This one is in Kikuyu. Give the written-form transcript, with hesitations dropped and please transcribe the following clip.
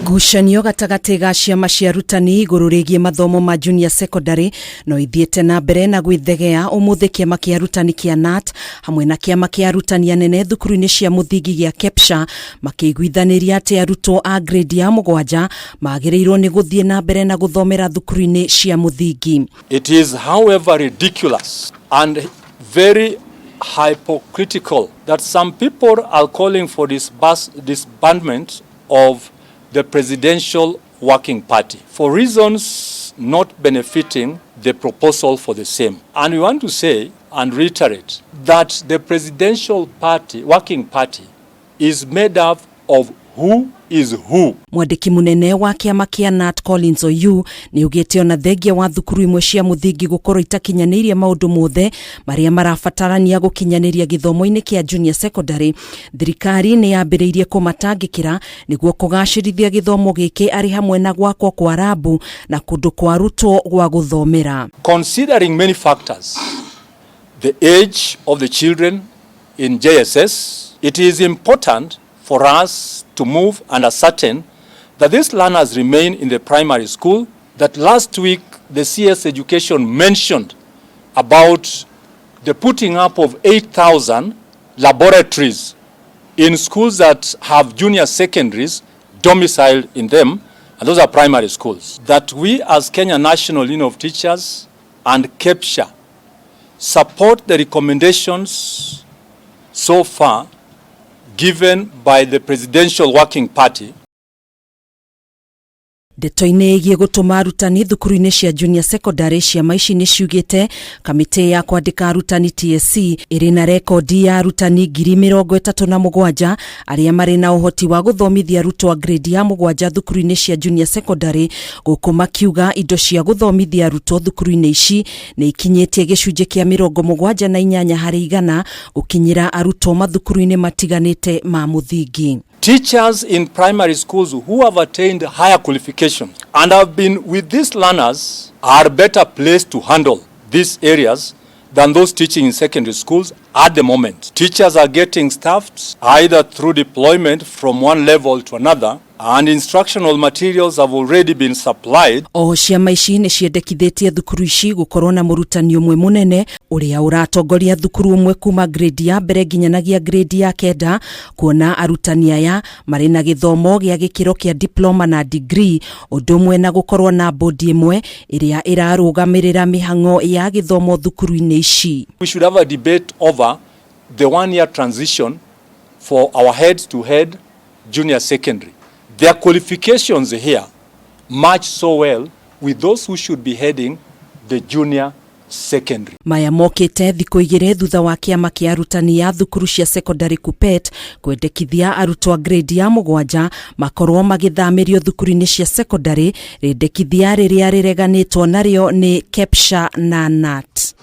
Ngucanio gatagatĩ ga ciama cia arutani igũrũ rĩgiĩ mathomo ma junior secondary no ithiĩte na mbere na gwĩthegea. Ũmũthĩ kĩama kĩa arutani kĩa KNUT hamwe na kĩama kĩa arutani anene thukuru-inĩ cia mũthingi gĩa KEPSHA makĩiguithanĩria atĩ arutwo a grade ya 7 magĩrĩirwo nĩ gũthiĩ na mbere na gũthomera thukuru-inĩ cia mũthingi. It is, however, ridiculous and very hypocritical that some people are calling for disbandment of the Presidential Working Party for reasons not benefiting the proposal for the same. And we want to say and reiterate that the Presidential Working Party is made up of who is who. Mwandĩki mũnene wa kĩama kĩa KNUT Collins Oyu nĩ augĩte ona thengia wa thukuru imwe cia mũthingi gũkorwo itakinyanĩirie maũndũ mothe marĩa marabatarania gũkinyanĩria gĩthomo-inĩ kĩa junior secondary, thirikari nĩ yambĩrĩirie kũmatangĩkĩra nĩguo kũgacĩrithia gĩthomo gĩkĩ, arĩ hamwe na gwakwo kwa rabu na kũndũ kwa arutwo gwa gũthomera. Considering many factors, the age of the children in JSS, it is important for us to move and ascertain that these learners remain in the primary school. That last week the CS Education mentioned about the putting up of 8,000 laboratories in schools that have junior secondaries domiciled in them, and those are primary schools. That we as Kenya National Union of Teachers and KEPSHA support the recommendations so far given by the Presidential Working Party. Ndeto-inĩ ĩgiĩ gũtũma arutani thukuru-inĩ cia junior secondary, ciama ici nĩ ciugĩte kamĩtĩ ya kwandĩka arutani TSC ĩrĩ na rekondi ya arutani 37,000 arĩa marĩ na ũhoti wa gũthomithia arutwo a grade ya 7 thukuru-inĩ cia junior secondary, gũkũ makiuga indo cia gũthomithia arutwo thukuru-inĩ ici nĩ ikinyĩtie gĩcunjĩ kĩa 78% gũkinyĩra arutwo mathukuru-inĩ matiganĩte ma mũthingi. Teachers in primary schools who have attained higher qualifications and have been with these learners are better placed to handle these areas than those teaching in secondary schools at the moment. Teachers are getting staffed either through deployment from one level to another, and instructional materials have already been supplied. Oho ciama ici nĩ ciendekithĩtie thukuru ici gũkorwo na mũrutani ũmwe mũnene ũrĩa ũratongoria thukuru ũmwe kuma grade ya 1 nginyanagia grade ya 9, kuona arutani aya marĩ na gĩthomo gĩa gĩkĩro kĩa diploma na degree, ũndũ ũmwe na gũkorwo na bodi ĩmwe ĩrĩa ĩrarũgamĩrĩra mĩhang'o ya gĩthomo thukuru-inĩ ici. We should have a debate over the 1-year transition for our heads to head junior secondary. Their qualifications here match so well with those who should be heading the junior secondary. Maya mokĩte thikũ 2 thutha wa kĩama kĩa arutani ya thukuru cia secondary KUPPET kwendekithia arutwo a grade ya 7 makorwo magĩthamĩrio thukuru-inĩ cia secondary, rĩndekithia rĩrĩa rĩreganĩtwo narĩo nĩ KEPSHA na KNUT.